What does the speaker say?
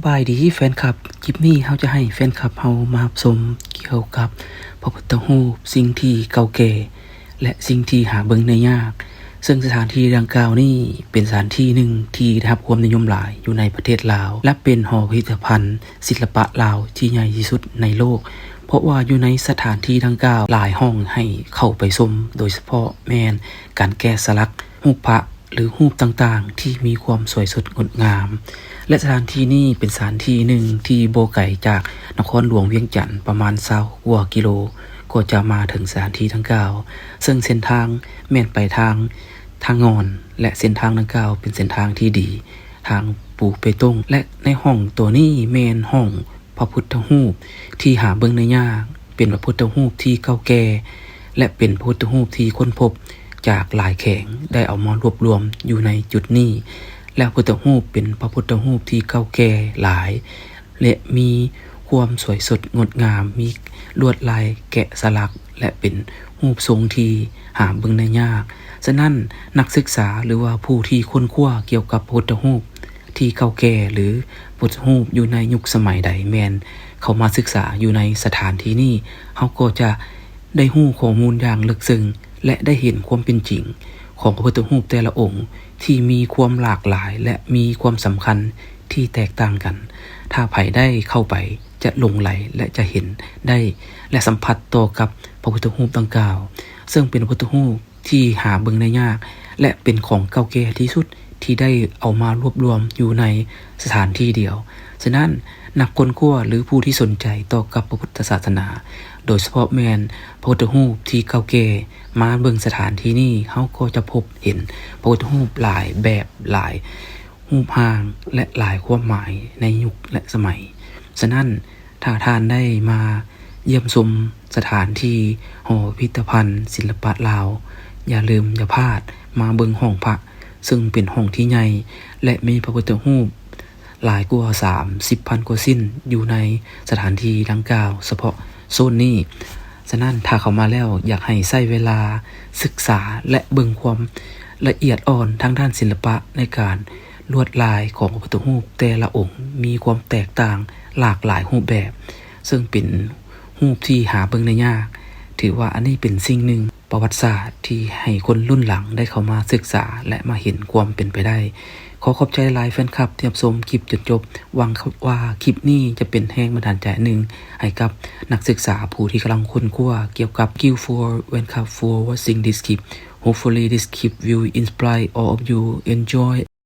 ສະບາຍດີແຟນຄລັບ, ຄລິບນີ້ເຮົາຈະໃຫ້ແຟນຄລັບເຮົາມາຮັບຊົມກ່ຽວກັບພະພຸດທະຮູບສິ່ງທີ່ເກົ່າແກ່ ແລະ ສິ່ງທີ່ຫາເບິ່ງໄດ້ຍາກ, ເຊິ່ງສະຖານທີ່ດັ່ງກ່າວນີ້ເປັນສະຖານທີ່ໜຶ່ງທີ່ໄດ້ຮັບຄວາມນິຍົມຫຼາຍຢູ່ໃນປະເທດລາວ ແລະ ເປັນຫໍພິພິທະພັນສິລະປະລາວທີ່ໃຫຍ່ທີ່ສຸດໃນໂລກ, ເພາະວ່າຢູ່ໃນສະຖານທີ່ດັ່ງກ່າວຫຼາຍຫ້ອງໃຫ້ເຂົ້າໄປຊົມ, ໂດຍສະເພາະແມ່ນການແກະສະຫຼັກຮູບພະ ຫຼື ຮູບຕ່າງໆທີ່ມີຄວາມສວຍສົດງົດງາມ ແລະ ສະຖານທີ່ນີ້ເປັນສະຖານທີ່ໜຶ່ງທີ່ບໍ່ໄກຈາກນະຄອນຫຼວງວຽງຈັນປະມານຊາວກວ່າກິໂລ ກໍຈະມາເຖິງສະຖານທີ່ດັ່ງກ່າວ, ເຊິ່ງເສັ້ນທາງແມ່ນໄປທາງທາງງອນ ແລະ ເສັ້ນທາງດັ່ງກ່າວເປັນເສັ້ນທາງທີ່ດີ, ທາງປູເປຕົງ ແລະ ໃນຫ້ອງໂຕນີ້ແມ່ນຫ້ອງ ພະພຸດທະຮູບທີ່ຫາເບິ່ງໄດ້ຍາກ, ເປັນພະພຸດທະຮູບທີ່ເກົ່າແກ່ ແລະ ເປັນພະພຸດທະຮູບທີ່ຄົ້ນພົບຈາກຫຼາຍແຂວງ ໄດ້ເອົາມາລວບລວມຢູ່ໃນຈຸດນີ້, ແລະ ພະພຸດທະຮູບເປັນພະພຸດທະຮູບທີ່ເກົ່າແກ່ຫຼາຍ ແລະ ມີຄວາມສວຍສົດງົດງາມ, ມີລວດລາຍແກະສະຫຼັກ ແລະ ເປັນຮູບຊົງທີ່ຫາເບິ່ງໄດ້ຍາກ. ສະນັ້ນ ນັກສຶກສາ ຫຼືວ່າຜູ້ທີ່ຄົ້ນຄວ້າກ່ຽວກັບພະພຸດທະຮູບ ທີ່ເກົ່າແກ່ ຫຼື ພຸດທະຮູບຢູ່ໃນຍຸກສະໄໝໃດແມ່ນເຂົ້າມາສຶກສາຢູ່ໃນສະຖານທີ່ນີ້, ເຮົາກໍຈະໄດ້ຮູ້ຂໍ້ມູນຢ່າງເລິກເຊິ່ງ ແລະ ໄດ້ເຫັນຄວາມເປັນຈິງຂອງພະພຸດທະຮູບແຕ່ລະອົງທີ່ມີຄວາມຫຼາກຫຼາຍ ແລະ ມີຄວາມສຳຄັນທີ່ແຕກຕ່າງກັນ. ຖ້າໃຜໄດ້ເຂົ້າໄປຈະຫຼົງໄຫຼ ແລະ ຈະເຫັນໄດ້ ແລະ ສຳຜັດຕໍ່ກັບພະພຸດທະຮູບດັ່ງກ່າວ, ເຊິ່ງເປັນພະພຸດທະຮູບ ທີ່ຫາເບິ່ງໄດ້ຍາກ ແລະ ເປັນຂອງເກົ່າແກ່ທີ່ສຸດທີ່ໄດ້ເອົາມາລວບລວມຢູ່ໃນສະຖານທີ່ດຽວ. ສະນັ້ນ ນັກຄົ້ນຄວ້າ ຫຼື ຜູ້ທີ່ສົນໃຈຕໍ່ກັບພະພຸດທະສາສະໜາ, ໂດຍສະເພາະແມ່ນພະພຸດທະຮູບທີ່ເກົ່າແກ່ ມາເບິ່ງສະຖານທີ່ນີ້, ເຮົາກໍຈະພົບເຫັນພະພຸດທະຮູບຫຼາຍແບບ, ຫຼາຍຮູບຮ່າງ ແລະ ຫຼາຍຄວາມໝາຍໃນຍຸກ ແລະ ສະໄໝ. ສະນັ້ນ ຖ້າທ່ານໄດ້ມາຢ້ຽມຊົມສະຖານທີ່ຫໍພິພິທະພັນສິລະປະລາວ, ຢ່າລືມຢ່າພາດມາເບິ່ງຫ້ອງພະ, ເຊິ່ງເປັນຫ້ອງທີ່ໃຫຍ່ ແລະ ມີພະພຸດທະຮູບຫຼາຍກວ່າສາມສິບພັນກວ່າຊິ້ນຢູ່ໃນສະຖານທີ່ດັ່ງກ່າວສະເພາະໂຊນນີ້. ສະນັ້ນ ຖ້າເຂົ້າມາແລ້ວ ຢາກໃຫ້ໃຊ້ເວລາສຶກສາ ແລະ ເບິ່ງຄວາມລະອຽດອ່ອນທາງດ້ານສິລະປະໃນການ ລວດລາຍຂອງພະພຸດທະຮູບແຕ່ລະອົງມີຄວາມແຕກຕ່າງຫຼາກຫຼາຍຮູບແບບ, ເຊິ່ງເປັນຮູບທີ່ຫາເບິ່ງໄດ້ຍາກ. ຖືວ່າອັນນີ້ເປັນສິ່ງໜຶ່ງປະຫວັດສາດທີ່ໃຫ້ຄົນລຸ້ນຫຼັງໄດ້ເຂົ້າມາສຶກສາ ແລະ ມາເຫັນຄວາມເປັນໄປໄດ້. ຂໍຂອບໃຈຫຼາຍແຟນຄລັບທີ່ຮັບຊົມຄລິບຈົນຈົບ. ຫວັງວ່າຄລິບນີ້ຈະເປັນແຮງບັນດານໃຈໜຶ່ງໃຫ້ກັບນັກສຶກສາຜູ້ທີ່ກຳລັງຄົ້ນຄວ້າກ່ຽວກັບ Thank you for, Van Cup, for watching this clip. Hopefully this clip will inspire all of you. Enjoy.